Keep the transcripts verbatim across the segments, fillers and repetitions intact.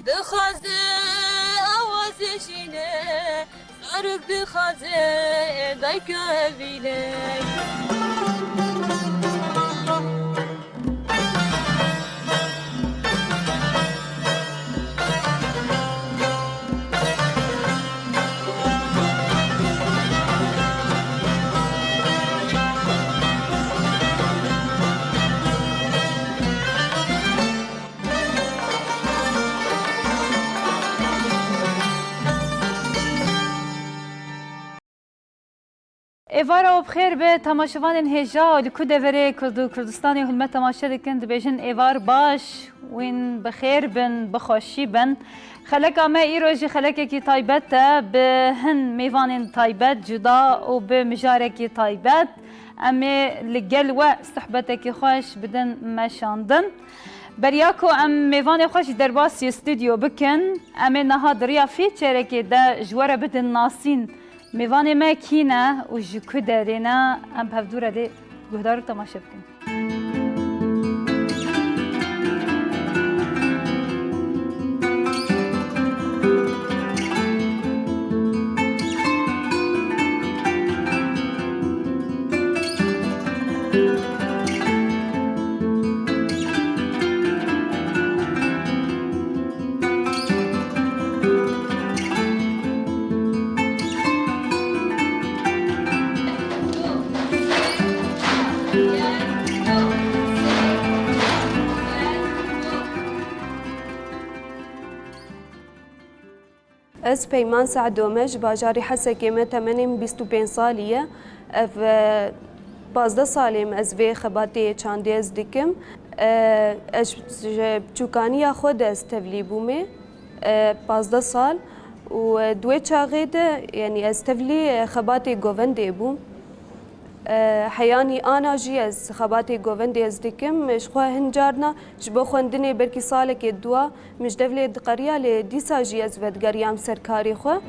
Dixwaze awazê jîne, zarok dixwaze dayka evîne. Êvara we bi xêr be, temaşevanên hêja, li ku deverê Kurd û Kurdistanê hûn me temaşe dikin, dibêjin êvar baş, wîn bi xêr bin, bi xweşî bin. Xeleka me îro jî xelekekî taybet e, bi hin mêvanên taybet, cuda û bi mijarekî taybet. Em ê li gel we sohbetekî xweş bidin meşandin. Beriya ku em mêvanê xwe jî derbasî stûdyo bikin, em ê niha di riya fîçerekê de ji we re bidin nasîn. Mêvanê me kî ne û ji ku derê ne, em bi hevdû re lê guhdar û temaşe bikin. Ez Peyman Sedo me, ji bajarê Hesekê me, temenê min bîst û pênc salî ye. Ev, e, pazdeh salê min ez vê xebatê çandê ez dikim. E, ez ji biçûkaniya xwe de ez tevlî bûme, e, pazdeh sal û, e, di wê çaxê de, yanî ez tevlî, e, xebatê govendê bûm. E, heyanî ana jî ez xebatê govendê ez dikim. Ji xwe hin carna ji bo xwendinê belkî salekê dua min ji devlê diqeriya, lê dîsa jî ez vedigeriyam ser karê xwe.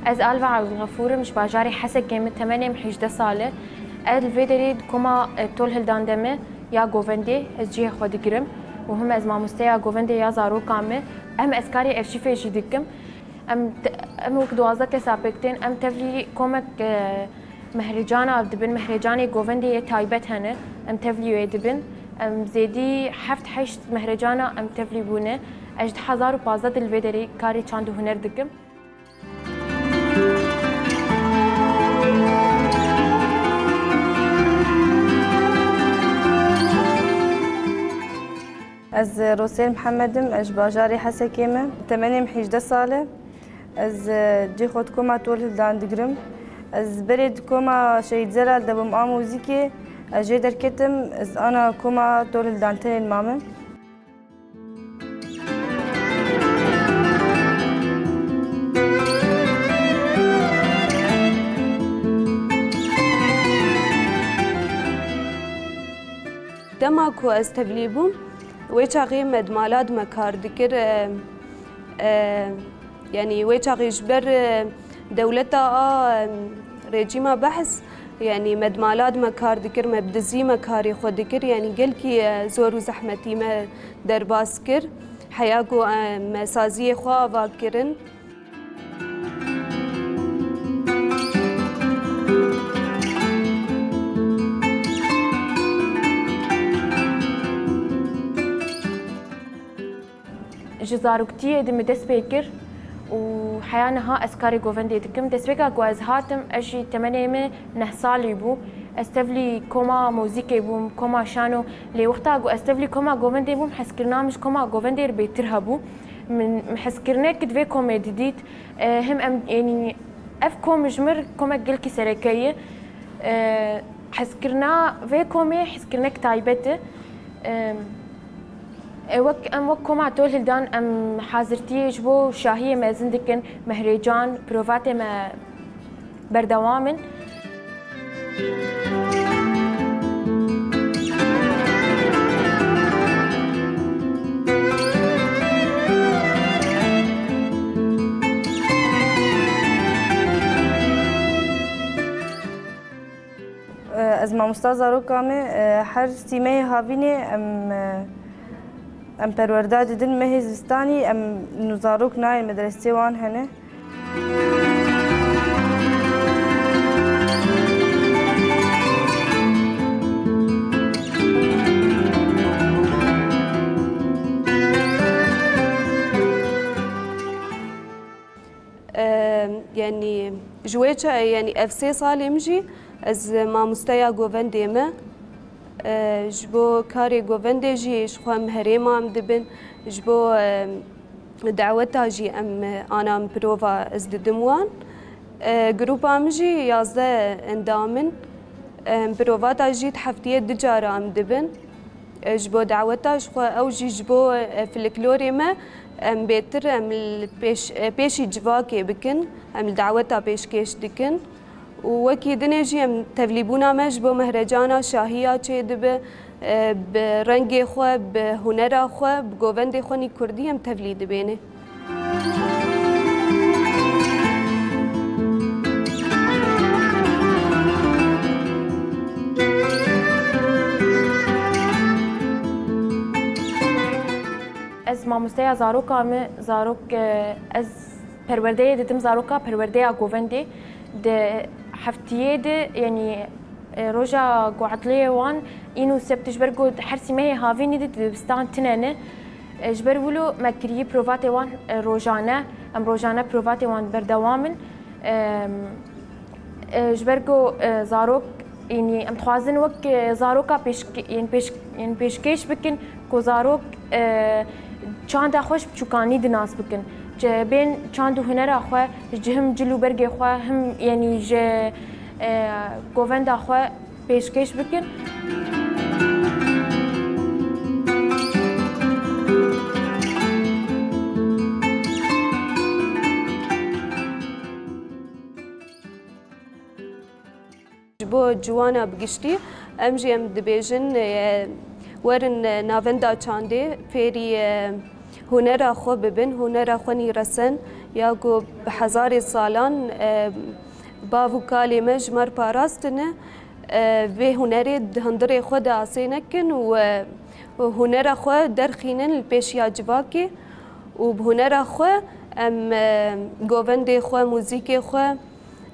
Ez Alva Abdulxefûr im, ji bajarê Hesekê me, temenê min hejdeh sal e. Ez li vê derê di koma, e, tol hildan de me ya govendê, ez cihê xwe digirim û him ez mamosteya govendê ya zarokan me. Em ez karê erşîfê jî dikim. Em te-, em wek duwazdeh kesa pêk tên, em tevlî komek, e, mehrêcana dibin, mehrêcanê govendê yê taybet hene, em tevlî wê dibin. Em zêdî heft heşt mehrêcana em tevlî bûne. Ez ji du hezar û pazdeh de li vê derê karê çand û huner dikim. Ez Rosêl Mihemed im, ez ji bajarê Hesekê me. Temenê min hejdeh sal e. Ez, e, cî xwe di koma tol hildan digirim. Ez berê di koma Şehîd Zelal de bûm a muzîkê. Ez jê derketim, ez ana koma tol hildan tenê mame. Dema ku ez tevlî bûm, wê çaxê me di mala de me kar dikir, e, e, Yanî wê çaxê ji ber, e, dewleta a, em, rejîma Behs, yanî me di mala de me kar dikir, me bi dizî me karê xwe dikir, yanî gelkî, e, zor û zehmetî me derbas kir. Heya ku, e, me saziyê xwe ava kirin. Ji zaroktiyê de min dest pê kir û heya niha ez karê govendê dikim. Destpêka ku ez hatim, ez jî temenê min neh salî bû. Ez tevlî koma muzîkê bûm, koma şano. Lê wexta ku ez tevlî koma govendê bûm, hezkirina min ji koma govendê re bêtir hebû. Min, min hezkirinek di vê komê didît. E, him em, yanî ev kom ji mir komek gelkî sereke ye. E, hezkirina vê komê hezkirinek taybet e. E, E, wek, em wek koma Tol Hildan em hazirtiyê ji bo şahiyê mezin dikin, mehrêcan, provatê me berdewam in. Mamosta zaroka me, e, her sî mehê havînê em, e, em perwerda didin, mehê zivistanî em nû zarok nayên medresê wan hene. Em, yanî ji wê ça-, yanî ev sê salê min jî ez mamosteya govendê me. E, ji bo karê govendê jî ji xwe em herêma em dibin. Ji bo, em, daweta jî em, ana em pirova ez didim wan. E, grupa min jî yazdeh endam in. Em, pirovata jî di heftiyê du cara em dibin. E, ji bo daweta ji xwe, ew jî ji bo, e, filiklorê me, em bêtir, em li pêş, e, pêşî civakê bikin, em li daweta pêşkêş dikin. Û wekî dinê jî em tevlîbûna me ji bo mehrecana şahiya çêdibe, e, bi rengê xwe, bi hunera xwe, bi govendê xwe nî kurdî em tevlî dibêne. Ez mamosteya zaroka me, zarok, e, ez perwerdeyê didim zaroka, perwerdeya govendê. Di heftiyê de, yanî, e, roja guetliyê wan, îno sebt, ji ber ku her sî mehê havînî de dibistan tine ne. E, ji ber wilo me kirî provatê wan, e, rojane. Em rojane provatê wan berdewam in. Em, e, ji ber ku, e, zarok, yanî em dixwazin wek, e, zaroka pêşke-, yên pêş-, yên pêşkêş bikin ku zarok, e, çanda xwe ji biçûkanî dinas bikin. Ji bên çand û hunera xwe, ji him cil û bergê xwe, him, yanî ji, e, govenda xwe pêşkêş bikin. Ji bo ciwana bi giştî, em jî em dibêjin, e, werin, e, navenda çandê, fêrî, e, hunera xwe bibin, hunera xwe nî resen, ya ku bi hezarê salan, e, bav û kalê me ji me re parastine, e, vê hunerê di hundirê xwe de asê nekin û, e, hunera xwe derxînin li pêşiya civakê û bi hunera xwe em, e, govendê xwe, muzîkê xwe,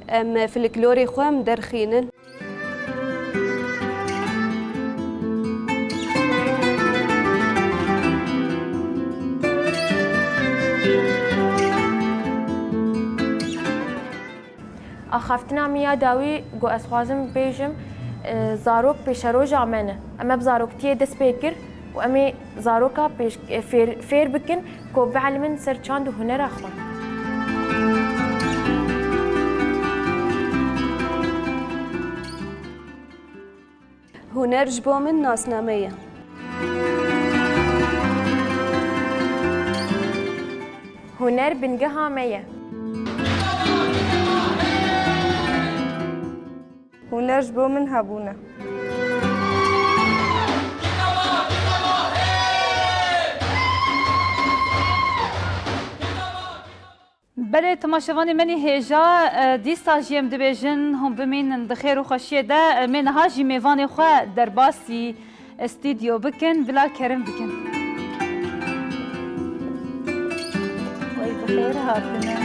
em, e, filiklorê xwe em derxînin. Axaftina min ya dawî ku ez xwazim bêjim, e, zarok pêşeroja me ne. Em ê bi zaroktiyê dest pê kir û em ê zaroka pêş-, e, fêr, fêr bikin ku bielimin ser çand û hunera xwe. Huner ji bo min nasname ye. Huner bingeha me ye. Huner ji bo min hebûn e. Belê, temaşevanê me nî hêja, e, dîsa jî em dibêjin, hûn bimînin di xêr û xweşiyê de. Em ê niha jî mêvanê xwe derbasî, e, stûdyo bikin, bila kerem bikin. Wey bi xêr hatine.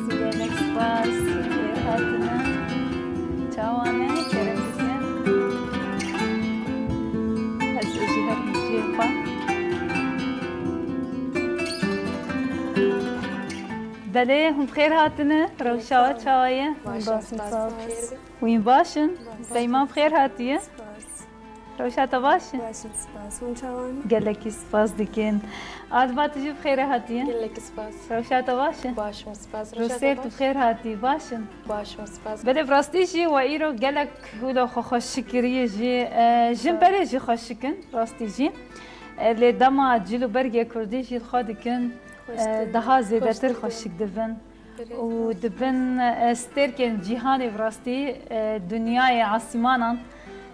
Gelek spas, bi xêr hatine. Çawa ne? Kerem bikin. Ez ê jî her cihê xwe. Belê, hûn bi xêr hatine. Rewşa we çawa ye? Baş in, spas. Wîn baş in. Peyman bi xêr hatiye. Spas. Rewşa te baş e? Baş in, spas. Hûn çawa ne? Gelekî spas dikin. Adva, tu jî bi xêre hatiye. Gelekî spas. Rewşa te baş e? Baş in, spas. Rewşa te baş? Rosêl, tu bi xêr hatî. Baş in? Baş in, spas. Belê, bi rastî jî we îro gelek wilo xwe xweşik kiriye jî. E, jin berê jî xweşik in, rastî jî. E, lê dema cil û bergê kurdî jî li xwe dikin, e, daha zêdetir xweşik dibin. Û dibin, e, stêrkên cîhanê bi rastî, e, dinyayê esîmanan.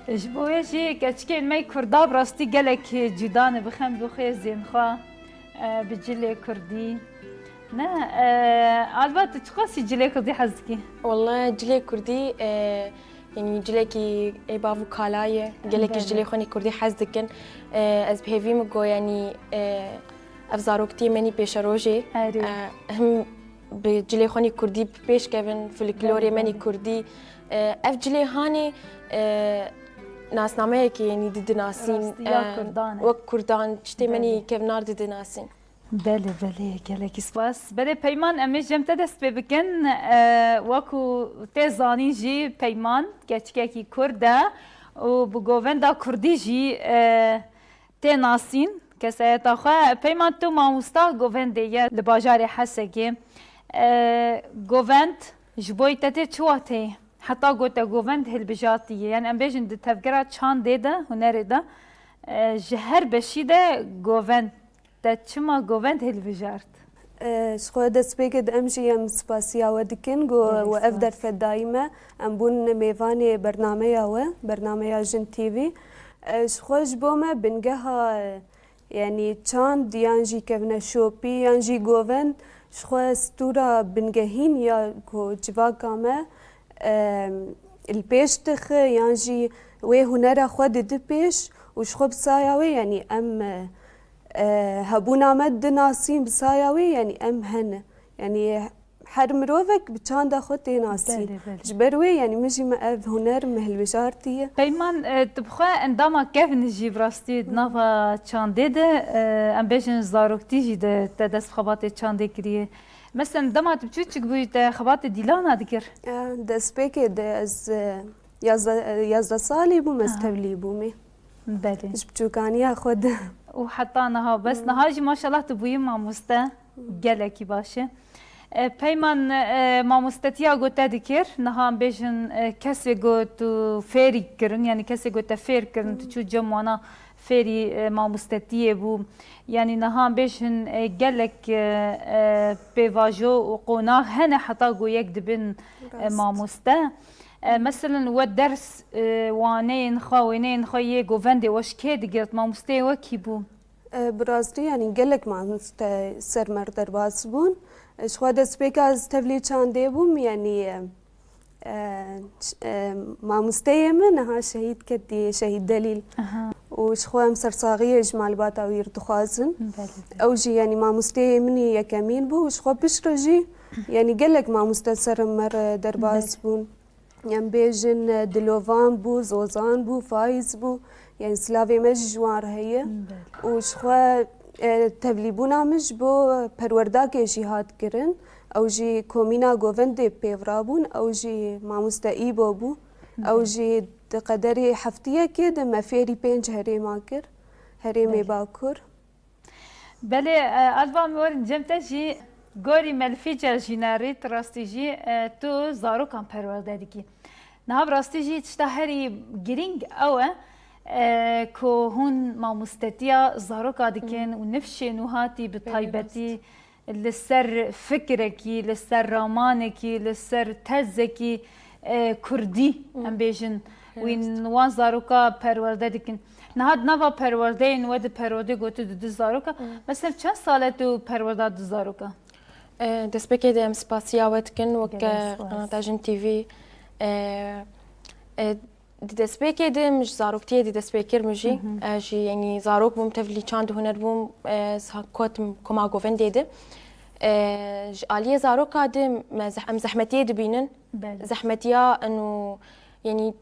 Ji bo wê jî keçikên me kurda bi rastî gelek cuda ne bi xem bi xêzên xwe, e, bi cilê kurdî. Ne, e, Alva, tu çiqasî cilê kurdî hez dikî? Wele cilê kurdî, e, Yanî cilekî ê bav û kala ye. Gelekî ji Belê. Cilê xwe nî kurdî hez dikin. E, ez bi hêvî min got, yanî, e, ev zaroktiyê me nî pêşerojê. Erê. E, him bi cilê xwe nî kurdî bi pêş kevin, folklorê Belê, me nî belê. Kurdî. E, ev cilê hanê, e, nasnameyekê yanî didinasîn. Rastî ya e, Kurdan e. Wek Kurdan, tiştê me nî Belê. Kevnar didinasîn. Belê, belê, gelekî spas. Belê Peyman, em ê cem te dest pê bikin. E, wekû tê zanîn jî Peyman keçikekî Kurd e û bi govenda Kurdî jî, e, tê nasîn kesayeta xwe. Peyman, tu mamosta govendê ye li bajarê Hesekê. E, govend ji bo te tê çi wateyê? Heta ku te govend hilbijartiye. Yani em bêjin di tevgera çandê de, hunerê de, e, ji her beşî de govend. Te çima govend hilbijart? E, ji xwe destpêkê de em jî em spasiya we dikin ku Gelek we ev spas. Derfet dayî me. Em bûn mêvanê bernameya we, bernameya Jin T V. E, ji xwe ji bo me bingeha, e, yanî çand yan jî kevneşopî yan jî govend ji xwe stûra bingehîn ya ku civaka me, e, li pêş dixe yan jî wê hunera xwe didi pêş û ji xwe bi saya wê, yanî em, e, e, hebûna me dinasîn bi saya wê, yanî em hene. Yanî her mirovek bi çanda xwe tê nasîn. Belê, belê. Ji ber wê, yanî min jî me ev huner min hilbijartiye. Peyman, e, tu bi xwe endama kevn jî bi rastî di nava çandê de, e, em bêjin zaroktî jî de te dest bi xebatê çandê kiriye. Mesela dema tu biçûçik bûyî te xebatê dîlana dikir? E, destpêkê de ez, e, yazde, e, yazdeh salî bûm, ez Aha. Tevlî bûmê. Belê. Ji biçûkaniya xwe de. Û heta niha. Bes Hmm. Niha jî maşallah tu bûyî mamoste. Gelekî baş e. E, Peyman, e, mamostetiya ku te dikir, niha em bêjin, e, kesê ku tu fêrî kirin, yanî kesê ku te fêr kirin, tu Hmm. çû cem wana fêrî, e, mamostetiyê bû. Yanî niha em bêjin, e, gelek, e, e, pêvajo û qonax hene heta ku yek dibin, e, Rast. Mamoste. E, meselen we ders, e, waneyên xwe, wêneyên xwe yê govendê we ji kê digirt? Mamosteyê we kî bû? E, bi rastî, yanî gelek mamoste ser me re derbas bûn. E, ji xwe destpêka ez tevlî çandê bûm, yanî, e, e, ş-, e, mamosteyê min niha şehîd ketî, Şehîd Delîl. Aha. Û ji xwe em sersaxiyê ji malbata wî re dixwazin. Belê, belê. Ew jî, yanî mamosteyê min î yekemîn bû û ji xwe piştre jî, yanî gelek mamoste ser me re derbas Belê. Bûn. Em bêjin, e, Dilovan bû, Zozan bû, Faiz bû. Yanî silavê me jî ji wan re heye. Belê. Û ji xwe, e, tevlîbûna min ji bo perwerdakê jî hat kirin. Ew jî komîna Govendê pêvra bûn. Ew jî mamoste Îbo bû. Ew Belê. Jî di qederê heftiyekê de me fêrî pênc herêma kir. Herêmê Belê. Bakur. Belê, e, Alva, em werin cem te jî gorî me li fî car jî nerî, tu rastî jî, e, tu zarokan perwerde dikî. Niha bi rastî jî tişta herî girîng ew e, e, ku hûn mamostetiya zaroka dikin Hmm. û nifşên û hatî bi Belê taybetî rast. Li ser fikrekî, li ser ramanekî, li ser tezekî, e, kurdî, Hmm. Em bêjin, Rast. Wî wan zaroka perwerde dikin. Niha di nava perwerdeyên we di perwerdê gotu di du zaroka. Hmm. Mesela çend sal e tu perwerda du zaroka? E, destpêkê de em spasiya we dikin, wek, Gelek e, spas. Qenata Jin T V. E, e, di destpêkê de min ji zaroktiyê de dest pê kir min jî. Hı hı. E, jî, yanî zarok bûm, tevlî çand û huner bûm, e, ez ha-, ketim koma govendê de. E, ji aliyê zaroka de me zeh-, em zehmetiyê dibînin. Belê. Zehmetiya eno, yanî,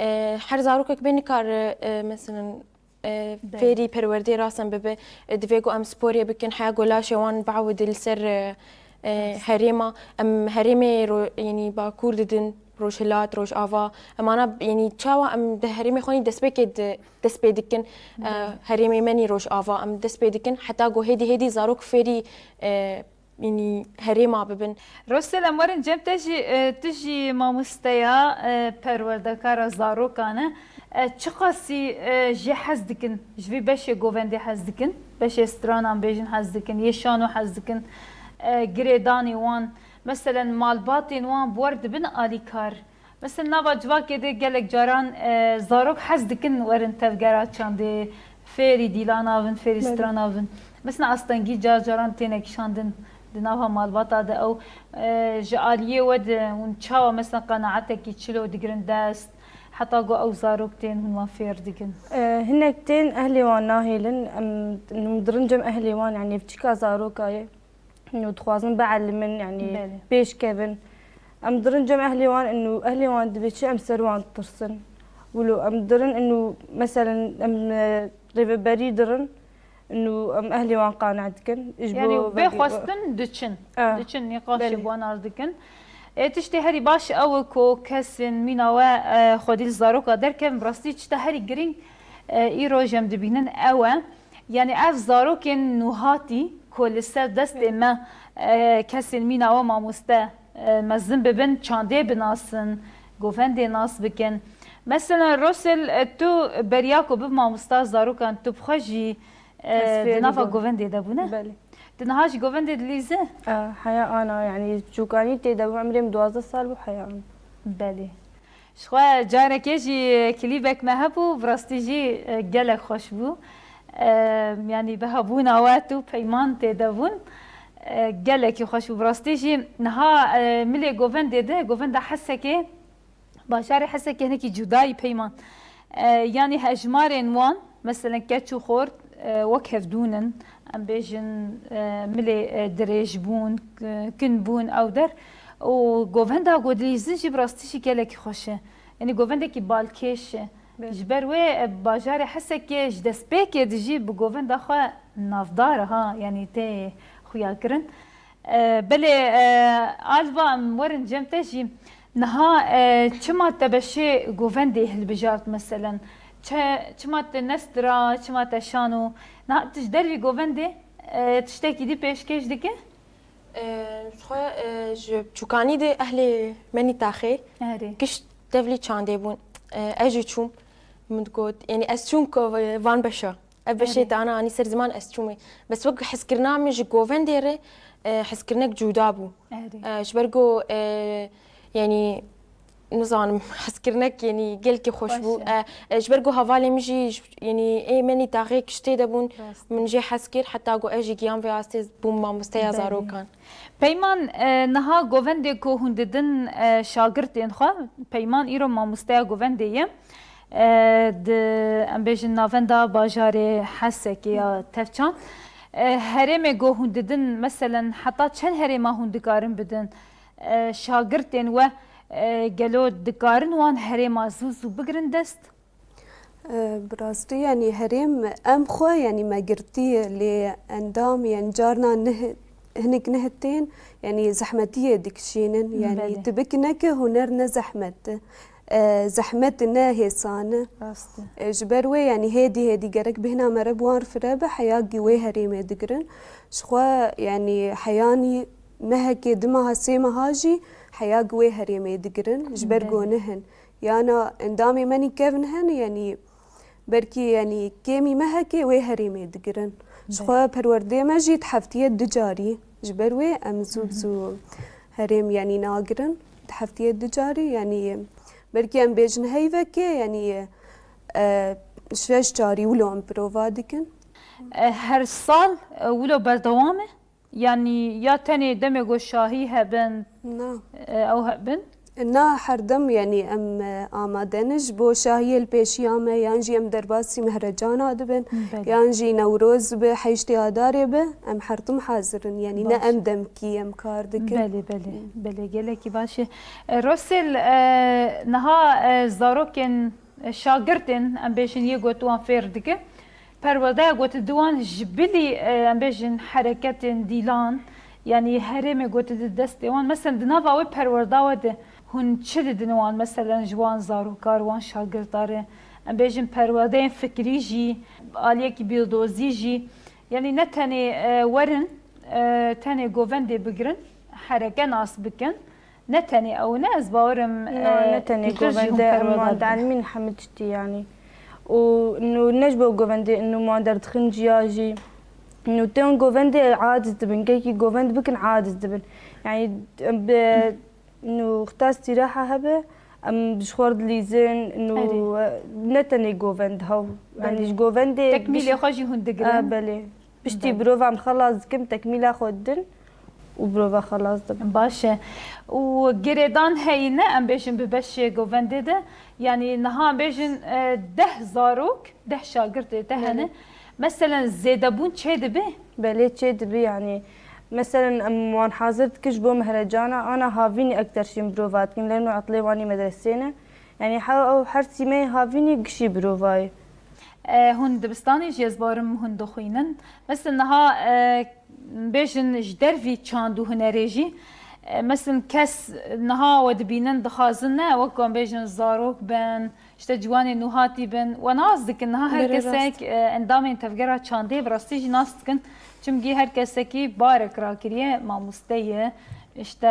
e, her zarokek bê nikare, e, meselen, e, Belê. Fêrî perwerdeyê rasen bibe. E, divê ku em sporê bikin, heya ku laşê wan biewide li ser, e, e, Rast. Herêma. Em herêmê ro-, yanî Bakur didin, Rojhilat, Rojava. Em ana, yanî çawa em di herêmê xwe nî destpêkê di, dest pê dikin, e, Belê. Herêmê me nî Rojava. Em dest pê dikin, heta ku hêdî hêdî zarok fêrî, e, Yanî herêma bibin. Rosel, em werin cem te jî, e, tu jî mamosteya, e, perwerdekara zarokan e. E, çiqasî, e, jê hez dikin? Ji vî beşê govendê hez dikin? Beşê stranan bêjin hez dikin, yê şano hez dikin, e, girêdanê wan. Meselen, malbatên wan bi wer dibin alîkar. Mesela nava civakê de gelek caran, e, zarok hez dikin werin tevgera çandê, fêrî dîlana bin, fêrî Belê. Strana bin. Mesela astengî car caran têne kişandin. Di nava malbata de ew, e, ji aliyê we de hûn çawa, mesela, qenaetekî çilo digirin dest, heta ku ew zarok tên hûn wan fêr dikin? E, hinek tên ehlê wan nahêlin, em, em dirin cem ehlê wan, yani, evçika zaroka ye. Û dixwazin bielimin, yani, Belê. pêş kevin. Em dirin cem ehlê wan, û ehlê wan dibê çi em ser wan tirsin. Wilo em dirin, û, meselen, em, e, rêveberî dirin, û em ehlê wan qane dikin. Ji Yani bo bê vegê- xwestin diçin. Ah, Diçin nîqaşê belê. wan arz dikin. Ê, tiştê herî baş ew e ku kesên mîna we, e, xwedî li zaroka derkevin, bi rastî tişta herî girîng, e, îro ji em dibînin ew e. Yani ev zarokên nûhatî ku li ser destê me, e, kesên mîna we mamoste, e, mezin bibin, çandê binasin, govendê nas bikin. Mesela Rosel, e, tu beriya ku bib mamosta zarokan, tu bi xwe jî, e, Ez fêrî di nava bûm. Govendê de bûne? Belê. Tu niha jî govendê dilîze? E, heya ana, yani, çûkanî tê de bû, emrê min duwazdeh sal bû, heya ana. Belê. Ji xwe carekê jî klîbek me hebû, bi rastî jî, e, gelek xweş bû. E, yanî bi hebûna we tu Peyman tê de bûn. E, gelekî xweş bû bi rastî jî. Niha, e, milê govendê de, govenda Hesekê, bajarê Hesekê hinekî cudayî Peyman. E, yanî hejmarên wan, meselen keç û xort, e, wek hevdûn in. Em bêjin, e, milê, e, dirêj bûn, k-, kin bûn ew der. Û govenda ku dilîzin jî bi rastî jî gelekî xweş e. Yanî govendekî balkêş e. Belê. Ji ber wê, e, bajarê Hesekê ji destpêkê de jî bi govenda xwe navdar e ha, yanî tê xuyakirin. E, belê, e, Alva, em werin cem te jî. Niha, e, çima te beşê govendê hilbijart meselen? Çe-, çima te nestira, çima te şano? Niha tu ji dervî govendê, e, tiştekî dî pêşkêş dike? E, ji xwe, e, ji çûkanî de ehlê menî taxê Erê. giş tevlî çandê bûn. E, ez jî çûm. Min digot, yani ez çûm ku van beşa. Ev beşê Erê. Te ana anî ser ziman ez çûmê. Bes wek hezkirina min ji govendê re, e, hezkirinek cuda bû. Erê. E, ji ber ku, e, yani, nizanim, hezkirinek, yani, gelkî xweş bû. Xweş e. E, e, ji ber ku hevalê min jî, ji-, yani, ê menî taxê kiştê de bûn, Rast. min jê hez kir, heta ku ez jî giyan vê astê bûm mamosteya Belê. zarokan. Peyman, e, niha govendê ku hûn didin, e, şagirtên xwe, Peyman îro mamosteya govendê ye. E, di, em bêjin, navenda bajarê Hesekê ya Tevçan. E, herêmê ku hûn didin, meselen, heta çend herêma hûn dikarin bidin? E, şagirtên we, e, gelo dikarin wan herêma zû zû bigirin dest? Bi rastî, yanî herêm em xwe, yanî me girtiye, lê endam, yanî carna neh-, hinek neh tên, yanî zehmetiyê dikişînin. Yanî Belê. Tu bikî neke huner ne zehmet e. E, zehmet ne hêsan e. Rast e. E, ji ber wê, yanî hêdî hêdî gerek bêhna me re bi wan re firebe, heyagî wê herêmê digirin. Ji xwe, yanî heyanî mehekê, du meha, sê meha jî heyagî wê herêmê digirin. Ji ber Belê. ku nihin. Yana endamê me nî kevin hene, yanî belkî, yanî kêmî mehekê wê herêmê digirin. Ji Belê. xwe perwerdê me jî di heftiyê du carî. Ji ber wê em zû bi zû herêm, yanî nagirin. Di heftiyê du carî, yanî belkî em bêjin heyvekê, yanî, e, şeş carî wilo em prova dikin. E, her sal, e, wilo berdewam e? Yanî ya tenê demê ku şahî hebin, Na. e, ew hebin? Na, her dem, yanî em, e, amade ne ji bo şahiyê li pêşiya me, yan jî em derbasî Mehrecana dibin, Belê. yan jî Newroz bi, heştê Adarê bi, em her tim hazir in. Yanî ne Baş. em demkî em kar dikin. Belê, belê, belê, gelekî baş e. E, Rosel, e, niha, e, zarokên, e, şagirtên, em bêjin, yê ku tu wan fêr dike, perwerdeya ku tu di wan ji bilî, e, em bêjin, hereketên dîlan, yanî herêmê ku tu di destê wan, mesela di nava wê perwerda we de hûn çi didin wan, mesela ji wan zarokar, wan şagirta re, em bêjin perwerdeyên fikrî jî, aliyekî biyodozî jî, yanî ne tenê, e, werin, e, tenê govendê bigirin, hereke nas bikin, ne tenê ew ne, ez bawerim, Na, e, ne tenê tu jî hûn govende, em perwerda wan dibin. dielmîn hemî tiştî, yanî. Û nû ne ji bo govendê, nû wan derdixin ciya jî. Nû tên govendê aciz dibin, gelkî govend bikin aciz dibin. Yanî, em bi, nû xita îstîraha hebe, em ji xwe re dilîzin, nû, Erê. e, ne tenê govend, hew. Yanî Belê. ji govendê Tekmîlê xwe jî hûn digirin. A, belê. Piştî Belê. birova em xelas dikin, tekmîla xwe didin. û birova xelas dibin. Baş e. Û girêdan heyî ne, em bêjin bi beşê govendê de, yanî niha em bêjin e, deh zarok, deh şagirtê te hene. Meselen zêdebûn çê dibe? Belê çê dibe, yanî meselen em wan hazir dikin ji bo mehrecana, ana havînî ekter şîn birova dikin, lê nû etlê wanî medresê ne. Yanî ew her sîmeyê havînî gişî birovayê. Hûn dibistanê jî ez barim hûn dixwînin. Mesela niha bêjin ji dervî çand û hunerê jî. Mesela kes niha we dibînin dixwazin ne wek em bêjin zarok bin, işte ciwanê nûhatî bin. We nas dikin niha her kesek endamên tevgera çandê bi rastî jî nas dikin. Çimkî her kesekî barek rakiriye, mamoste ye, işte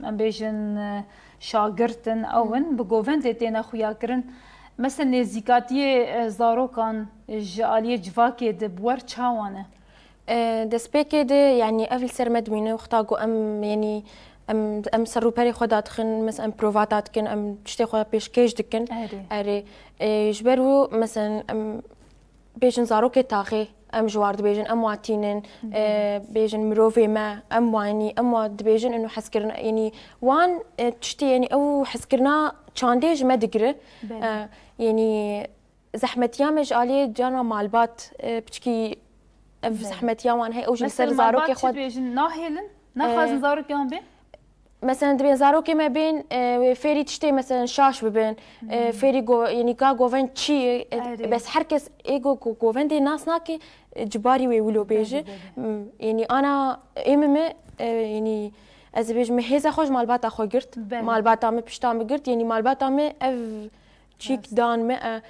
em bêjin şagirtin ew in, bi govendê têne xuyakirin. Mesela nêzîkatiyê e, zarokan ji aliyê civakê de bi wer çawan e? E, destpêkê de yanî ev li ser me dimîne wexta ku em yanî em em ser rûperê xwe dadixin, mes em provata dikin, em tiştê xwe pêşkêş dikin. Erê. Erê. E, ji ber wî, meselen em bêjin zarokê taxê, em ji war dibêjin, em watînin, e, bêjin mirovê me, em wanî, em wa dibêjin û hezkirin, yanî wan e, tiştî, yanî ew hezkirina çandê ji me digire. E, yanî zehmetiya me ji aliyê cana malbat, e, piçkî ev zehmetiya wan heye, ew jî li ser zarokê xwe. Dibêjin nahêlin, naxwazin zarokê wan bên? Mesela dibên zarokê me bên e, wê fêrî tiştê mesela şaş bibin, e, fêrî go, yanî ka govend çi ye, e, bes her kes ê go, go, govendê nas nake, e, cibarî wê wilo bêje. Belê, belê. M, yanî ana ê min me, e, yanî ez ê bêjim, me hêza xwe ji malbata xwe girt. Belê. Malbata min pişta min girt, yanî malbata min ev çîk dan me, e,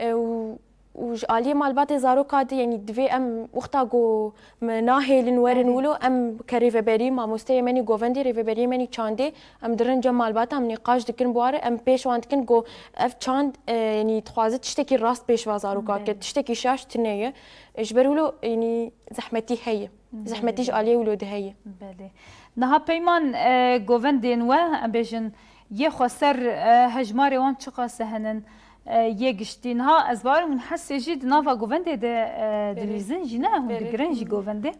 e, û û ji aliyê malbatê zaroka de, yanî divê em wexta ku me nahêlin werin wilo, em ke rêveberî, mamosteyê menî govendê, rêveberiyê menî çandê, em dirin cem malbata, em nîqaş dikin bi ware, em pêş wan dikin ku ev çand, e, yanî dixwaze tiştekî rast pêş va zaroka ke, tiştekî şaş tune ye. E, ji ber wilo, yanî zehmetî heye. Zehmetî ji aliyê wilo de heye. Belê. Niha peyman, e, govendên we, em bêjin, yê xweser, e, hejmarê wan çiqas e henin, e, yê giştî. Niha ez bawerim hûn hesê jî di nava govendê de, e, dilîzin jî ne, hûn digirin jî govendê.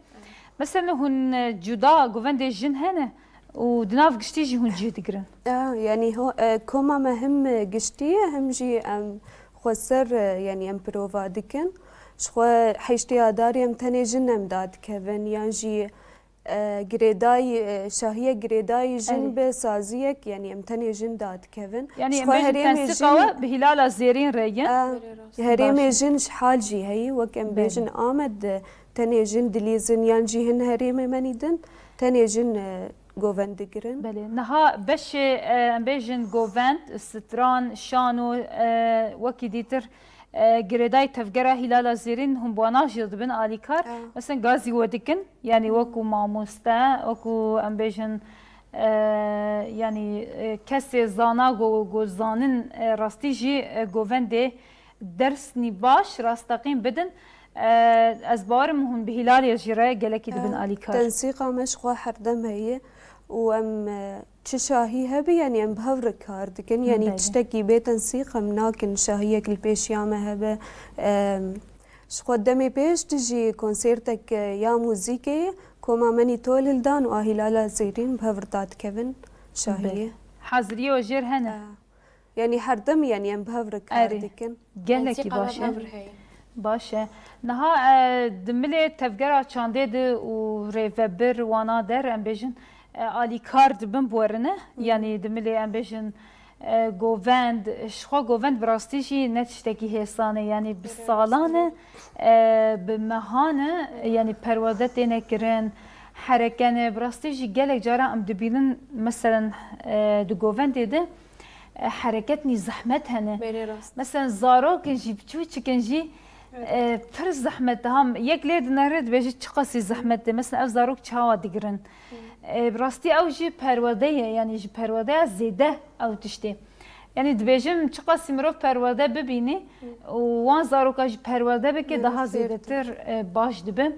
Mesela hûn, e, cuda govendê jin hene û di nav giştî jî hûn cih digirin? E, yanî ho-, e, koma me him, e, giştî ye, him jî em xweser, e, yanî em pirova dikin. Ji xwe heştê Adarê em tenê jin em dadikevin, yan jî e, girêdayî, e, şahiyek girêdayî jin Erê. bi saziyek, yanî em tenê jin dadikevin. Yanî Ji em xwe bêjin herêmê tensiqa jin, we bi Hilala Zêrîn re ye. e, Belê rast. herêmê Baş e. jin ji hal jî heyî, wek em Belê. bêjin Amed, e, tenê jin dilîzin, yan jî hin herêmê menî din tenê jin, e, govend digirin. Belê. Niha beşê, e, em bêjin govend, stran, şano, e, wekî dîtir, e, girêdayî tevgera Hilala Zêrîn hûn bi wana jî dibin alîkar. E. Mesela gazî we dikin, yanî wekû mamoste, wekû em bêjin, e, yanî, e, kesê zana go, go zanin, e, rastî jî, e, govendê dersnî baş rasteqîn bidin. E, ez bawerim hûn bi Hilalê jî re gelekî dibin E, alîkar. Tensîqa me ji xwe herdem heye û em, e, çi şahî hebe, yanî em bi hev re kar dikin. Yanî Belê. tiştekî bê tensîq em nakin, şahiyek li pêşiya me hebe. E, ji xwe demê pêş de jî konsertek, e, ya muzîkê koma menî tol hildan û a Hilala Zêrîn bi hev re dadikevin şahiyê. Belê. Haziriyê we jêr hene? E, Yanî her dem, yanî em bi hev re kar Erê. dikin. Gelekî Tensîqa baş me e. bi hev re heye. Baş e. Niha e, di milê tevgera çandê de û rêvebir wana der, em bêjin, e, alîkar dibin bi we re ne? Yanî di milê em bêjin, e, govend, ji xwe govend bi rastî jî ne tiştekî hêsan e. Yanî bi salan e, e, bi mehan e, yanî perwerde têne kirin, hereke ne. Bi rastî jî gelek cara em dibînin, meselen, e, di govendê de, e, hereketnî zehmet hene. Belê rast. Meselen zarok in jî, biçûçik in jî, Evet. e, pir zehmet e. Ham yek lê dinere dibêje çiqasî zehmet e. Meselen ev zarok çawa digirin? E, bi rastî ew jî perwerde ye, yanî ji perwerdeya zêde ew tiştê. Yanî dibêjim çiqasî mirov perwerde bibînî û wan zaroka jî perwerde bike Evet, daha zêdetir. zêdetir, e, baş dibe.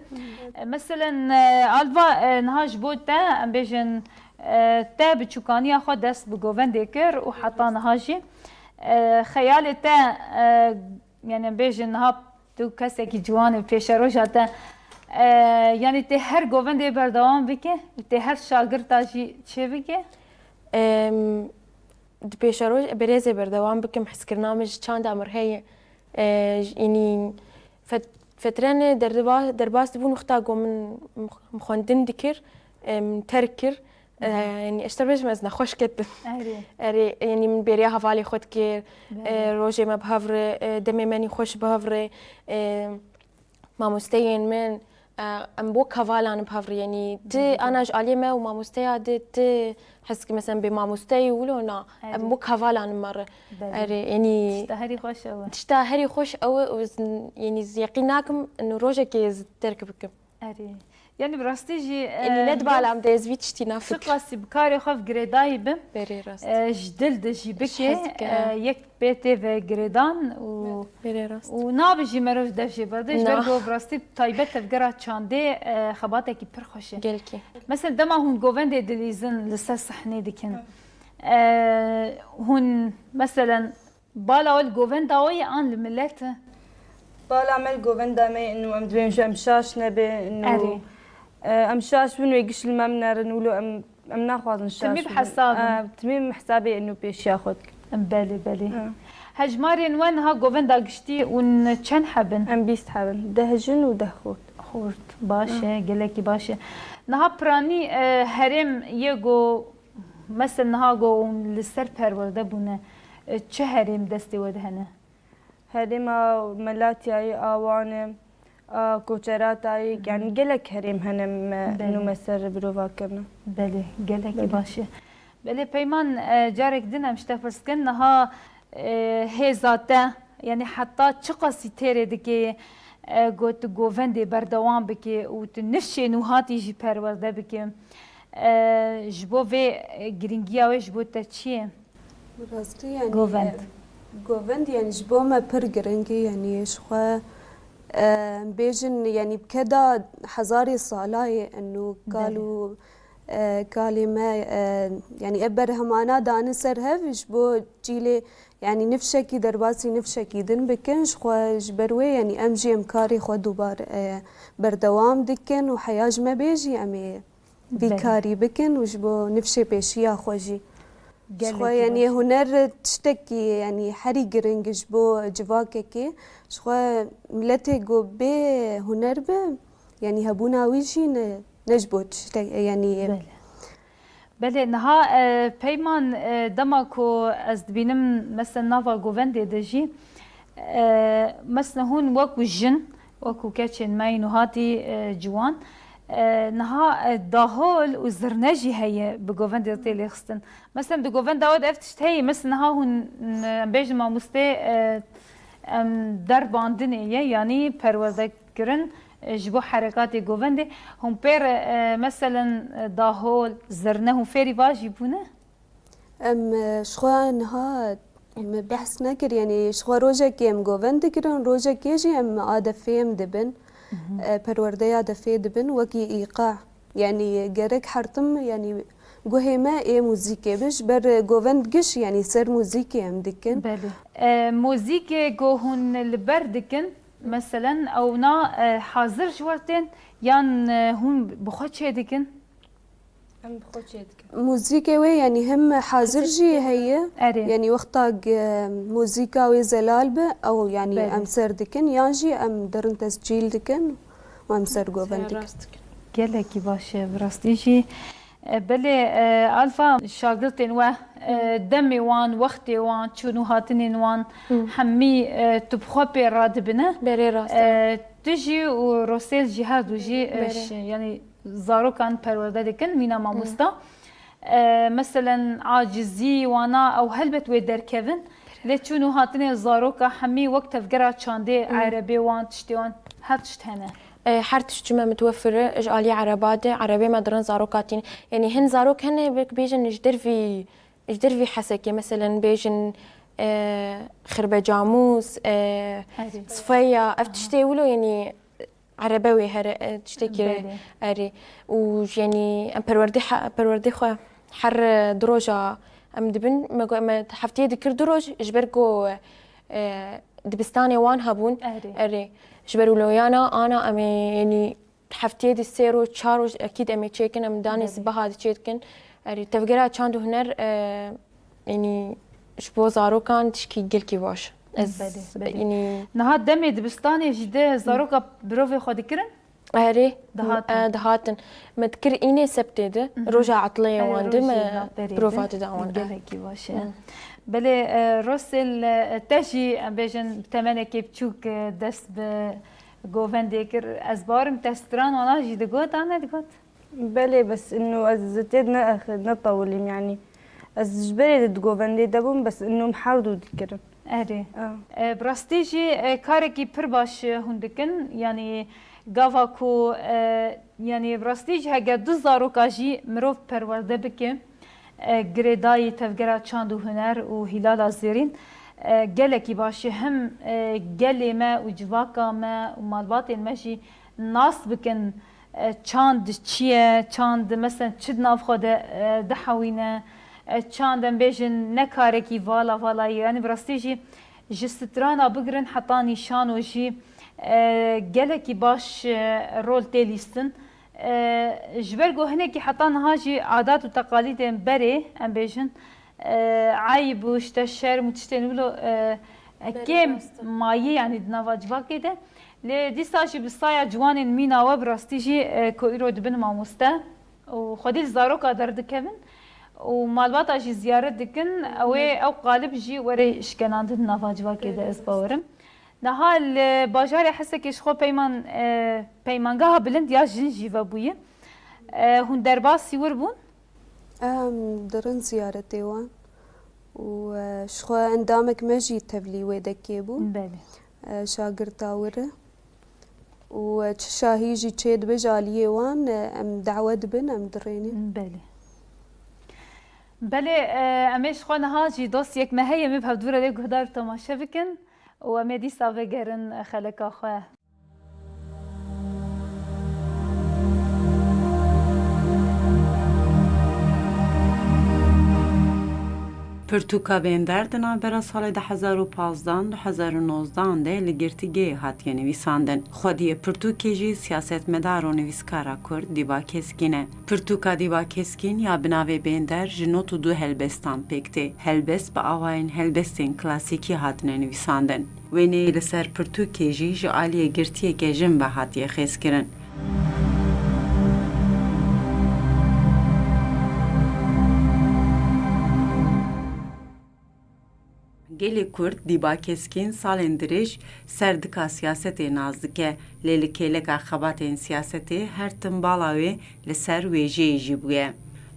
E, meselen, e, Alva, e, niha ji bo te, em bêjin, E, te bi çûkaniya xwe dest bi govendê kir û heta niha jî, e, xeyalê te, e, yanî em bêjin niha tu kesekî ciwan î, pêşeroja te, E, yanî tê her govendê berdewam bike û tê her şagirta jî çê bike? Em, di pêşeroj berêzê berdewam bikim, hizkirina min ji çanda mir heye. E, ji, yanî fet-, fetrene derba-, derbas dibûn wexta ku min, min xwendin dikir, em, terk kir. E, yanî ez te bêjim ez nexweş ketim. Erê. Erê, yanî min bêriya hevalê xwe dikir. Belê. E, rojê me bi hev re, e, demê me nî xweş bi hev re. E, Mamosteyên min, e, em bo kavalan bi hev re, yanî ti ana ji aliyê me û mamosteya di ti hez ki, mesela bê mamosteyê wilo na, em bo kavalan me re. Belê. Erê, yanî tişta herî xweş ew e. Tişta herî xweş ew e û ez, yanî ez yeqîn nakim û rojekê ez terk bikim. Erê. Yanî bi rastî jî, yanî e, ne di bala min de ez vî tiştî nafikirim. Çiqasî bi karê xwe girêdayî bi. Berê rast. E, ji dil de jî bike, e, yek pê tê ve girêdan û, û nabe jî merov dev jê berde. Ji ber ku bi rastî taybet tevgera çandê, e, xebatekî pir xweş e. Gelkî. Mesela dema hûn govendê dilîzin li ser sehnê dikin. E, hûn meselen bala we li govenda we ye an li milet e? Bala me li govenda me ye, û em dibên ji em şaş nebe, û, e, em şaş bin wê giş li me binerin, wilo em, em naxwazin şaş bibin. Timî bi hesab in. E, timî bi hesabê û pêşiya xwe dikin. Belê, belê. E. Hejmarên we niha govenda giştî hûn çend heb in? Em bîst heb in. Deh jin û deh xort. Xort, baş e, gelekî baş e. Niha piranî, e, herêm yê ku Mesela niha ku hûn li ser perwerde bûne, e, çi herêm destê we de hene? Herêma Melatiyayê, a Wanê, a Koçeratayê, yanî gelek herêm hene me nû me ser birova kirine. Belê, gelekî baş e. Belê Peyman, e, carek din em ji te pirs dikin, niha, e, hêza te, yanî heta çiqasî têrê dike, e, ku tu govendê berdewam bike û tu nifşê nûhatî jî perwerde bike? E, ji bo vê, e, giringiya wê ji bo te çi ye? Rastî, yanî, govend, e, govend, yanî, ji bo me pir giring e, yanî, ji xwe, e, em bêjin, yanî, bi keda hezarê sala ye, û kal û, e, kalê me, e, yanî, ev berhemana dane ser hev ji bo cîlê, yanî, nifşekî derbasî nifşekî din bikin, ji xwe, ji ber wê, yanî, em jî em karê xwe dubar, e, berdewam dikin û heya ji me bê jî em ê vî karî bikin û ji bo nifşê pêşiya xwe jî. Ji xwe, yanî, huner tiştekî, yanî, herî giring ji bo civakekê. Ji xwe miletê ku bê huner be, yanî, hebûna wî jî ne, ne ji bo tiştek, yanî. Belê. Belê, niha, e, Peyman, e, dema ku ez dibînim, mesela, nava govendê de jî, e, mesela, hûn wekû jin, wekû keçên me yî nûhatî, e, ciwan, e, niha, e, dahol û zirne jî heye bi govendê tê lêxistin. Mesela, di govenda we de ev tişt heye, mesela, niha hûn, e, em bêjin mamostê, e, em derbandinê ye, yanî perwerde kirin, e, ji bo herekatê govendê. Hûn pê re, e, meselen, e, dahol, zirne, hûn fêrî va jî bûne? Em, e, ji xwe niha me behs nekir, yanî ji xwe rojekê em govend dikirin, rojekê jî em adefê em dibin, e, perwerdeya defê dibin, wekî îqa. Yanî gerek her tim, yanî guhê me ê muzîkê be, ji ber govend giş, yanî ser muzîkê em dikin. Belê. E, muzîkê ku hûn li ber dikin, meselen, ew na, e, hazir ji we tên yan, e, hûn bi xwe çê dikin? Em bi xwe çê dikin. Muzîkê wê, yanî hem hazir jî heye, erê, yanî wexta ge-, muzîka wê zelal be, ew, yanî, belê, em ser dikin, yan jî em derin tescîl dikin û em ser govend dikin. Gelekî baş e, bi rastî jî. E, belê, e, Alfa, şagirtên we, e, demê wan, wextê wan, çûn û hatinên wan, hemî, e, tu bi xwe pê radibine. Berê rast e. E, tu jî û Rosêl jî, her du jî, e, yanî zarokan perwerde dikin, mîna mamosta. E, meselen, acizî, wana, ew helbet wê derkevin. Lê çûn û hatinê zaroka hemî wek tevgera çandê, erebê wan, tiştê wan, her tişt hene. E, her tişt ji me mitwefir e, ji aliyê ereba de, erebê me dirin zaroka tîn. Yanî hin zarok hene, belkî bêjin ji dervî, ji dervî Hesekê, meselen, bêjin, e, Xirbecamûs, e, Sifeya, ev tiştê wilo, yanî, erebe wê here, e, tiştekî erê. Û, yanî, em perwerdê he-, perwerdê xwe her, e, du roja em dibin. Me got, me hefteyê dikir du roj, ji ber ku, e, dibistanê wan hebûn. Erê. Erê. Ji ber wilo yana, ana em ê, yanî, hefteyê dî sê roj, çar roj ekîd em ê çêkin, em danê Belê. sibeha dî çêdikin. Erê, tevgera çand û huner, e, yanî ji bo zarokan tişkî gelkî baş. Ez Belê, belê. yanî Niha demê dibistanê jî de zaroka birovê xwe dikirin? Erê, Dihatin. e, dihatin. Me dikir înê sebtê de, Mhm. roja etleyê Erê, wan de rojê me navberê de. prova dida wan. Gelekî baş e. Hı. Belê, e, Rosel, e, te jî, em bêjin, bi temenekê biçûk, e, dest bi govendê kir. Ez bawerim te stran wana jî digot, an nedigot? Belê, bes ino ez tê ne, netewilîm, yanî ez ji berê de di govendê de bûm, bes ino em her du dikirin. Erê. Ah. E, bi rastî jî, e, karekî pir baş, e, hûn dikin. Yanî gava ku, e, yanî bi rastî jî hege du zaroka jî mirov perwerde bike, e, girêdayî Tevgera Çand û Huner û Hîlala Zêrîn, e, gelekî baş e. Hem, e, gelê me û civaka me û malbatên me jî nas bikin, e, çand çi ye, çand, meselen, çi di nav xwe de, e, dihewîne, e, çand, em bêjin, ne karekî vala vala ye. Yanî bi rastî jî ji strana bigirin heta nîşano jî, e, gelekî baş, e, rol tê lîstin. E, ji ber ku hinekî heta niha jî adat û teqalîdên berê, em bêjin, e, eyb û işte şerm û tiştên wilo, e, Berê kêm rast e. mayî, yanî di nava civakê de. Lê dîsa jî bi saya ciwanên mîna we bi rastî jî, e, ku îro dibin mamoste û xwedî li zaroka derdikevin û malbata jî ziyaret dikin, ew ê ew qalib jî were şikenandin nava civakê de, ez bawerim. Niha li bajarê Hesekê ji xwe peyman, e, peymangeha bilind ya jin jî vebûye. E, hûn derbasî wir bûn? Em dirin ziyaretê wan û, e, ji xwe endamek me jî tevlî wê dekê bû. Belê. E, şagirta wir e. Û, e, çi şahî jî çê dibe ji aliyê wan, e, em dawe dibin, em dirênin. Belê. Belê, e, em ê ji xwe niha jî dosyek me heye, em ê bi hevdû re lê guhdar û temaşe bikin û em ê dîsa vegerin xeleka xwe. Pirtûka Bênder di navbera salê du hezar û pazdeh an du hezar û nozdehan de li girtîgehê hatiye nivîsandin. Xwediyê pirtûkê jî siyasetmedar û nivîskara kurd Dîba Keskîn e. Pirtûka Dîba Keskîn ya bi navê Bênder ji nod û du helbestan pêk tê. Helbest bi awayên helbestên klasîkî hatine nivîsandin. Wêneyê li ser pirtûkê jî ji aliyê girtiyeke jin ve hatiye xêzkirin. Gelê Kurd Dîba Keskîn salên dirêj ser dika siyasetê nas dike, lê li kêleka xebatên siyasetê her tim bala wê li ser wêjeyê jî bûye.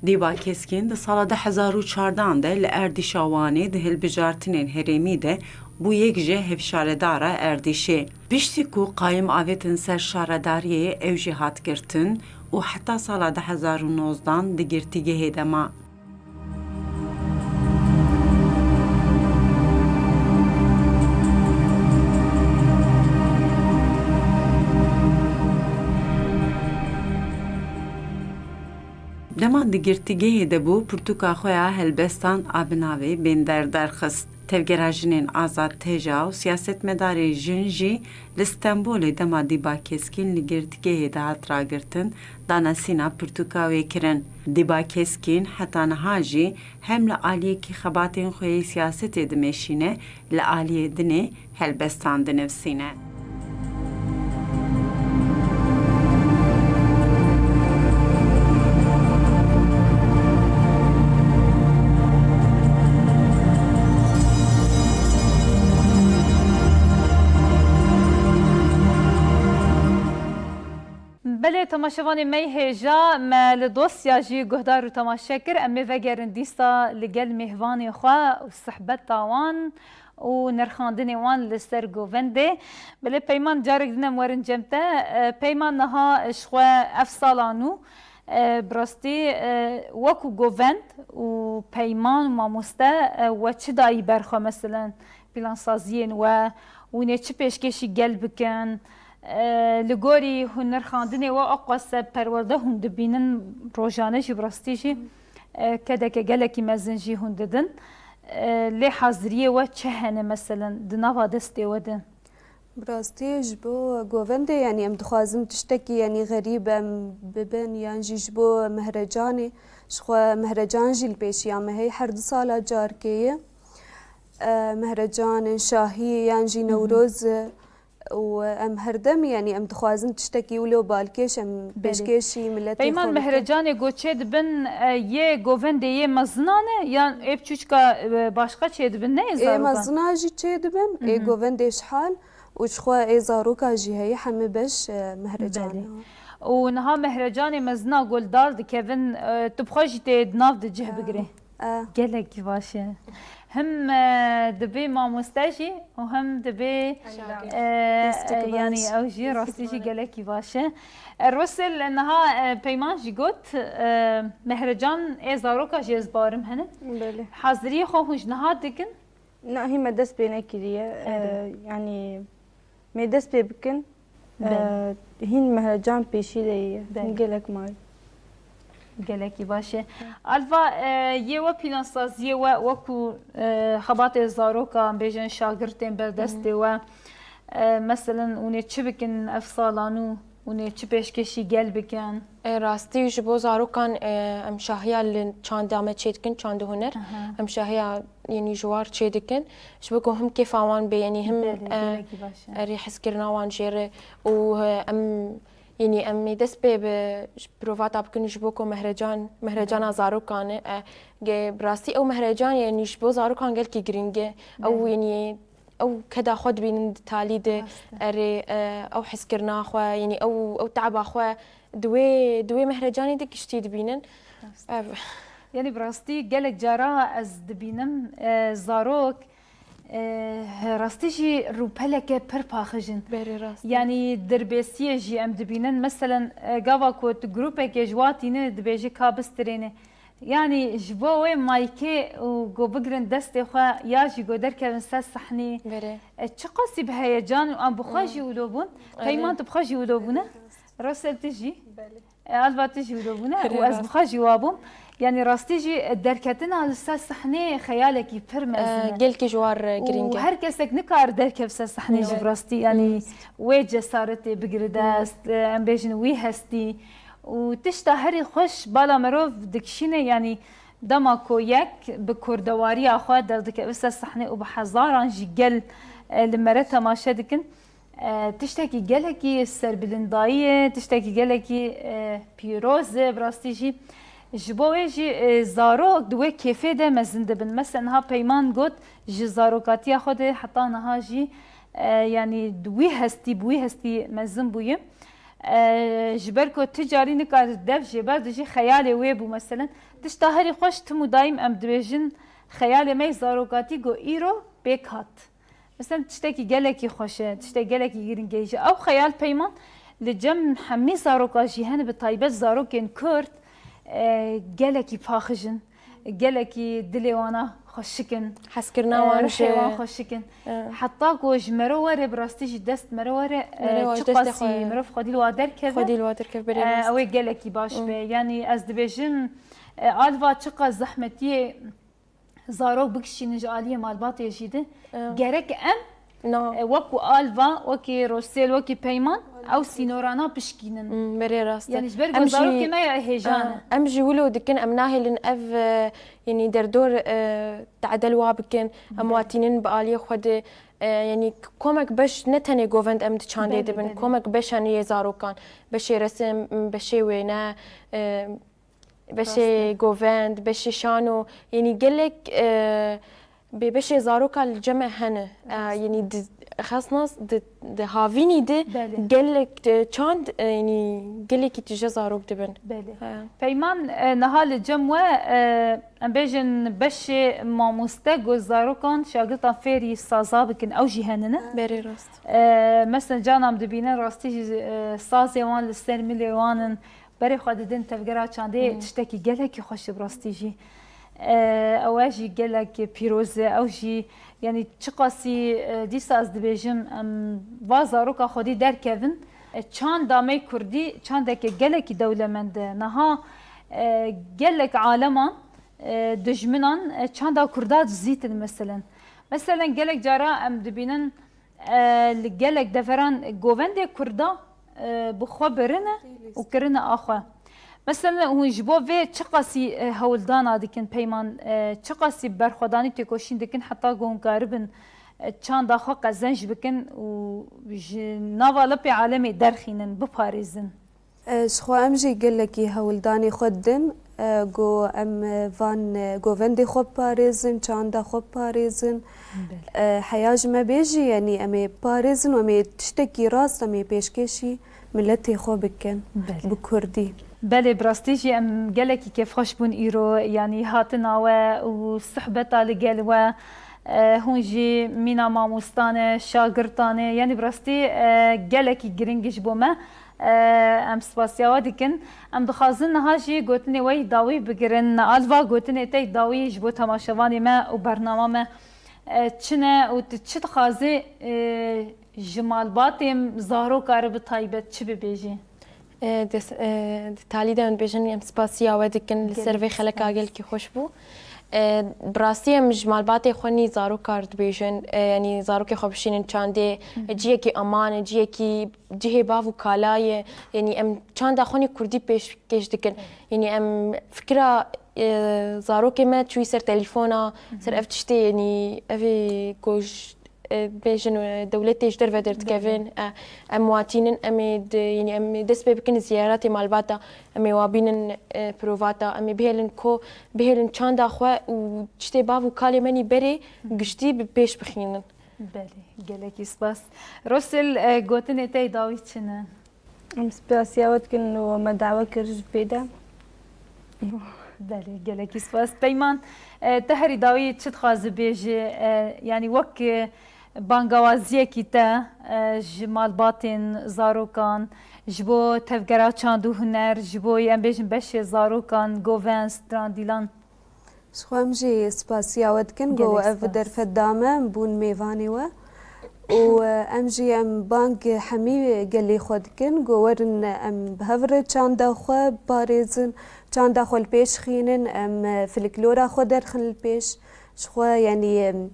Dîba Keskîn di sala du hezar û çardehan de li erdîşa Wanê di hilbijartinên herêmî de bû yek ji hevşaredara erdîşê. Piştî ku qayim avêtin ser şaredariyê, ew jî hat girtin û heta sala du hezar û nozdehan di girtîgehê de ma. Dema di girtîgehê de bû, pirtûka xwe ya helbestan a bi navê Bênder derxist. Tevgera Jinên Azad TEJA û siyasetmedarê jin jî li Stenbolê dema Dîba Keskîn li girtîgehê de hat ragirtin, danasîna pirtûka wê kirin. Dîba Keskîn heta niha jî hem li aliyekî xebatên xwe yê siyasetê dimeşîne, li aliyê dinê helbestan dinivîsîne. Belê, temaşevanê me yê hêja, me li dosya jî guhdar û temaşe kir. Em ê vegerin dîsa li gel mêhvanê xwe û sihbeta wan û nirxandinê wan li ser govendê. Belê Peyman, carek din em werin cem te. E, Peyman, niha ji xwe ev sala nû, e, bi rastî, e, wekû govend û peyman û mamoste, e, we çi dayî ber xwe, meselen, plansaziyên we, hûn ê çi pêşkêşî gel bikin? E, li gorî hûn nirxandinê we, aqwase perwerde hûn dibînin rojane jî, bi rastî jî, e, kedeke gelekî mezin jî hûn didin. E, lê haziriyê we çi hene, meselen, di nava destê we de? Bi rastî ji bo govendê, yanî em dixwazin tiştekî, yanî xerîb em bibin, yan jî ji bo mehrecanê, ji xwe mehrecan jî li pêşiya me hey her du sala carkê ye. E, mehrecanên şahî yan jî Hı hı. Newroz, e, û em her dem, yanî em dixwazin tiştekî wilo balkêş em Belê. Pêşkêşî miletê Peyman xwe bikin. Mehrecanê go çê dibin, e, yê govendê yê mezina ne, yan ê biçûçka, e, başqa çê dibin, ne ê Ê zarokan? Mezina jî çê dibin, Hı ê hı. Govendê şihal û ji xwe ê zaroka jî heye, hemî beş, e, mehrecan Belê. E. Û niha mehrecanê mezina go li dar dikevin, e, tu bi xwe jî tê di nav de cih E, bigirê. E. Gelekî baş e. Him, e, dibê mamoste jî û him dibê, Şagird. E, Destê e, yanî baş. Ew jî rastî jî gelekî baş e. E, Rosel, niha, e, Peyman jî got, e, mehrecan ê zaroka jî ez barim hene. Belê. Haziriyê xwe hûn ji niha dikin? Na, hî me dest pê nekiriye. Erê. E, yanî me dest pê bikin. Belê. E, hîn mehrecan pêşî de ye. Belê. Hîn gelek may. Gelekî baş e. Alva, e, yê we plansaziyê we wekû, e, xebatê zarokan, bêjin şagirtên ber destê Hı. we, e, meselen hûn ê çi bikin ev sala nû? Hûn ê çi pêşkêşî gel bikin? E, rastî ji bo zarokan, e, em şahiya li çanda me çêdikin, çand û huner. Aha. Em şahiya, yanî ji war çêdikin. Ji bo ku him kêfa wan bê, yanî him, Belê, e, gelekî baş e. Erê hezkirina wan jê re û, e, em, yanî em ê dest pê bi, ji provata bikin ji bo ku mehrecan, mehrecana Belê. Zarokan e. E, ge, bi rastî ew mehrecan, yanî ji bo zarokan gelkî girîng e. Ew, Belê. Yanî ew keda xwe dibînin di talî de, Rast e. Erê, e, ew hezkirina xwe, yanî ew, ew teaba xwe di wê, di wê mehrecanê de giştî dibînin. Rast. Ev. Yanî bi rastî gelek cara ez dibînim, e, zarok, e, rastî jî rûpeleke pir paxij in. Berê rast e. Yanî dirbêsiyê jî em dibînin. Meselen, e, gava ku tu grûpekê ji wa tîne dibêje ka bistirêne. Yanî ji bo wê maykê û ku bigirin destê xwe ya jî ku derkevin ser sehnî. Berê. E, çiqasî bi heyecan û em bi xwe Hmm. jî wilo bûn. Erê. Peyman tu bi xwe jî wilo bûne. Rosel tu jî. Belê. E, Alva tu jî wilo bûne Erê, û ez bi rast. Xwe jî wa bûm. Yanî rastî jî, e, derketina li ser sehnê xeyalekî pir mezin E, e. Gelkî ji war, e, girîng e. Û her kesek nikare derkev ser sehnê jî Yok. Bi rastî. Yanî Rast. Wê cesaretê bigire dest, e, em bêjin wî hestî. Û tişta herî xweş bala mirov dikişîne, yanî dema ku yek bi kurdewariya xwe derdikeve ser sehnê û bi hezaran jî gel, e, li mere temaşe dikin. E, tiştekî gelekî serbilindayî ye, tiştekî gelekî, e, pîroz e, bi rastî jî. Ji bo wê jî, e, zarok di wê kêfê de mezin dibin. Mesela niha Peyman got, ji zarokatiya xwe de heta niha jî, e, yanî di wî hestî, bi wî hestî mezin bûye. E, ji ber ku tu carî nikare dev jê berdê jî xeyalê wê bû meselen. Tişta herî xweş tim û daîm em dibêjin xeyalê me yê zarokatî ku îro pêk hat. Mesela tiştekî gelekî xweş e, tiştekî gelekî girîng e jî. Ew xeyal Peyman li cem hemî zaroka jî hene, bi taybet zarokên Kurd, e, gelekî paxij in. Gelekî dilê wana xweşik in. Hezkirina E, wan rihê ji wan xweşik in. E. Heta ku ji mero were, bi rastî jî dest mero were, e, Mero were, çiqasî destê xwe. Mirov xwedî li wa derkeve, Xwedî li wa derkeve, berê e, rast. Ew ê gelekî baş Hmm. be. Yanî ez dibêjim, e, Alva çiqas zehmetiyê zarok bikişînin ji aliyê malbatê jî de. E. Gerek em Na. E, wekî Alva, wekî Rosel, wekî Peyman, ew sînorana pişkînin. Hmm, berê rast e. Yanî ji ber Em ku zarokê jî, me ya hêjan e. e, em jî wilo dikin, em nahêlin ev, e, yanî derdor, e, tadel wa bikin, em Belê. Watînin bi aliyê xwe de, e, yanî komek beş ne tenê govend em di çandê Belê, de bin, belê. Komek beş hene yê zarokan, beşê resim, beşê wêne, e, Beşê Rast e. Govend, beşê şano, yanî gelek, e, bê beşê zaroka li cem me hene. E, Rast. Yanî di, xesnas di, di havînî de Belê. Gelek, e, çand, e, yanî gelekî tije zarok dibin. Belê. He. Peyman, e, niha li cem we, e, em bêjin beşê mamoste ku zarokan, şagirtan fêrî saza bikin, ew jî hene ne? Berê rast. E, mesela canan dibînin rastî jî, e, sazê wan li ser milê wan in. Berê xwe didin tevgera çandê, Hmm. Tiştekî gelekî xweş e bi rastî jî. E, ew e jî gelek pîroz e, ew jî, yanî çiqasî, e, dîsa ez dibêjim, em va zaroka xwedî derkevin. E, çanda me kurdî çandeke gelekî dewlemend e. Niha, e, gelek aleman, e, dijminan, e, çanda kurda dizîtin meselen. Meselen gelek cara em dibînin, E, li gelek deveran govendê Kurda, e, bi xwe birine û kirine a xwe. Mesela hûn ji bo vê çiqasî, e, hewldana dikin peyman, e, çiqasî berxwedanî têkoşîn dikin heta ku hûn karibin, e, çanda xwe qezenc bikin û ji nava lipê alemê derxînin, biparêzin? E, ji xwe em jî gelekî hewldanê xwe didin, e, ku em, e, van, e, govendê xwe biparêzin, çanda xwe biparêzin. Belê. E, heya ji me bê jî, yanî em ê biparêzin û em ê tiştekî rast em ê pêşkêşî miletê xwe bikin Belê. bi kurdî. Belê, bi rastî jî em gelekî kêfxweş bûn îro, yanî hatina we û sohbeta li gel we. E, hûn jî mîna mamostane, şagirtane, yanî bi rastî, e, gelekî giring ji bo me. E, em spasiya we dikin. Em dixwazin niha jî gotinê we yî dawî bigirin. Al va gotinê te yî dawî ji bo temaşevanê me û bernama me, e, çi ne û tu çi dixwazî, e, ji malbatê zaroka re bi taybet çi bibêjî? E, des-, e, di talî de em dibêjin, em spasiya we dikin li ser vê Gelekî xeleka spas. gelkî xweş bû. E, bi rastî em ji malbatê xwe nî zaroka re dibêjin, e, yanî zarokê xwe bişînin çandê, Hı hı. e, ciyekî eman e, ciyekî cihê bav û kala ye. Yanî em çanda xwe nî kurdî pêşkêş dikin. Yanî em fikira, e, zarokê me çûyî ser telefona, ser Hı hı. ev tiştê, yanî ev ê ku ji, e, bêjin, e, dewletê ji derve derdikevin, Belê. e, em watînin, em ê di, yanî em ê dest pê bikin ziyaretê malbata, em ê wa bînin, e, provata, em ê bihêlin ko, bihêlin çanda xwe û tiştê bav û kalê me nî berê Hı hı. giştî bi pêş bixînin. Belê, gelekî spas. Rosil, e, gotinê te yê dawî çi ne? Em spasiya we dikin û me dawe kir ji vê de. Belê, gelekî spas. Peyman, e, te herî dawî çi dixwazî bêjî? E, yanî wek, e, bangawaziyekî te, e, ji malbatên zarokan, ji bo tevgera çand û huner, ji bo, em bêjin, beşê zarokan, govend, strandîlan. Ji xwe em jî spasiya we dikin ku Gelek ev spas. derfet da me, em bûn mêvanê we. Û, e, em jî em bang hemî gelê xwe dikin ku werin em bi hev re çanda xwe biparêzin, çanda xwe li pêş xînin, em, e, filiklora xwe derxin li pêş. Ji xwe, yanî, em,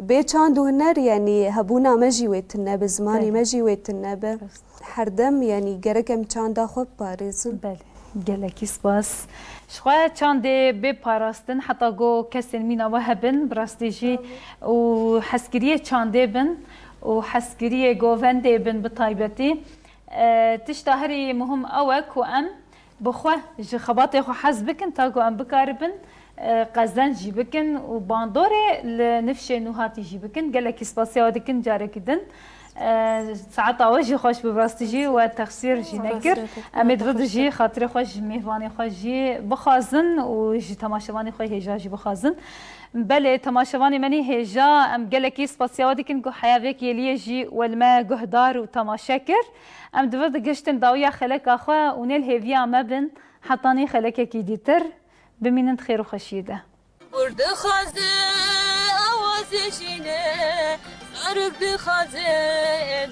bê çand û huner, yanî hebûna me jî wê tune be, zimanê Belê. me jî wê tune be. Rast. Herdem, yanî gerek em çanda xwe biparêzin. Belê. Gelekî spas. Ji xwe çandê bê parastin heta ku kesên mîna we hebin, bi rastî jî û hezkiriyê çandê bin û hezkiriyê govendê bin bi taybetî. E, tişta herî muhim ew e ku em bi xwe ji xebatê xwe hez bikin, ta ku em bikaribin, e, qezenc jî bikin û bandorê li nifşê nûhatî jî bikin. Gelekî spasiya we dikin carekî din. E, saeta we jî xweş bi, bi rastî jî we texsîr jî nekir. Em ê di vir de jî xatirê xwe ji mêvanê xwe jî bixwazin û ji temaşevanê xwe hêja jî bixwazin. Belê, temaşevanê me nî hêja, em gelekî spasiya we dikin ku heya vê kêliyê jî we li me guhdar û temaşe kir. Em di vir de gihiştin dawiya xeleka xwe û nê li hêviya me bin, hetanî xelekekî dîtir, bimînin di xêr û xweşiyê de. Kur dixwaze awazê jîne, zarok dixwaze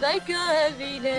dayka evîne.